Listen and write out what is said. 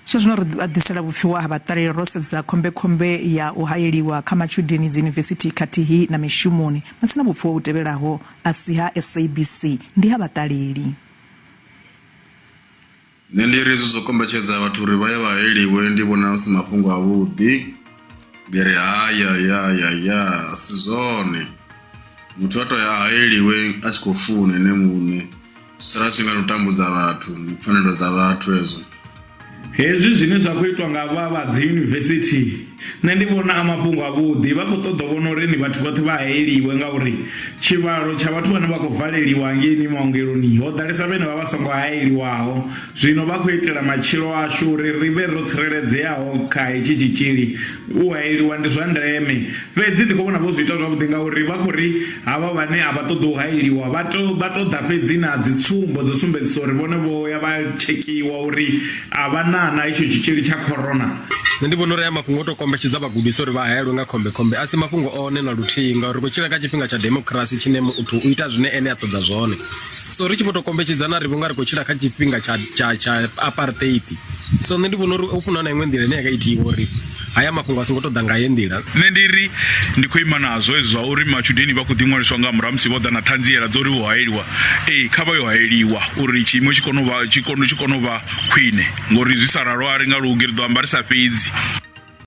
Zwa zwino ri vha ḓisela vhupfiwa ha vhaṱaleli ro sedza khombekhombe ya u hayeliwa kha matshudeni dziyunivesithi khathihi na mishumoni. Matsina vhupfiwa vhu tevhelaho a si ha SABC ndi ha vhaṱaleli. Nṋe ndi ri hezwi zwo kombetshedza vhathu uri vha ye vha hayeliwe ndi vhona hu si mafhungo avhuḓi ndi ri haya ya ya ya a si zwone muthu a to ya a hayeliwe a tshi khou funa ene muṋe zwi sala zwi tshi nga ndi u tambudza vhathu ndi pfhanelo dza vhathu hezwo. Hezwi zwine zwa khou itwa nga vha vha dziyunivesithi nṋe ndi vhona a mafhungo avhuḓi, vha khou ṱoḓa u vhona uri ni vhathu vhoṱhe vha haeliwe ngauri tshivhalo tsha vhathu vhane vha khou valeliwa hangeini maongeloni ho ḓalesa vhenevha vha songo haeliwaho. Zwino vha khou itela matshilo ashu uri ri vhe ro tsireledzeaho kha hetshi tshitzhili. U haeliwa ndi zwa ndeme, fhedzi ndi khou vhona vho zwi ita zwavhuḓi ngauri vha khou ri havha vhane a vha ṱoḓi u haeliwa vha to vha tou ḓa fhedzi na dzi tsumbo dzo sumbedzisa uri vhone vho ya vha tshekiwa uri a vha na na itsho tshitzhili tsha corona. Nṋe ndi vhona uri haya mafhungo o tou kombetshedza vhagudisi uri vha haelwe nga khombekhombe a si mafhungo one na luthihi ngauri ri khou tshila kha tshifhinga tsha demokirasi tshine muthu u ita zwine ene a ṱoḓa zwone. So ri tshi vho tou kombetshedzana ri vho nga ri khou tshila kha tshifhinga tsha tsha tsha apartheid. So nṋe ndi vhona uri hu funa na iṅwe nḓila ine ya nga itiwa uri haya mafhungo a songo tou ḓa nga heyi nḓila. Nṋe ndi ri ndi khou ima nazwo hezwi zwa uri matshudeni vha khou ḓi ṅwaliswa nga murahu ha musi vho ḓa na ṱhanziela dza uri vho haeliwa. Ee kha vha yo haeliwa uri tshiimo tshi kone u vha tshi kone tshi kone u vha khwine ngori zwi sa ralo a ri nga lugi ri ḓo amba ri sa fhedzi.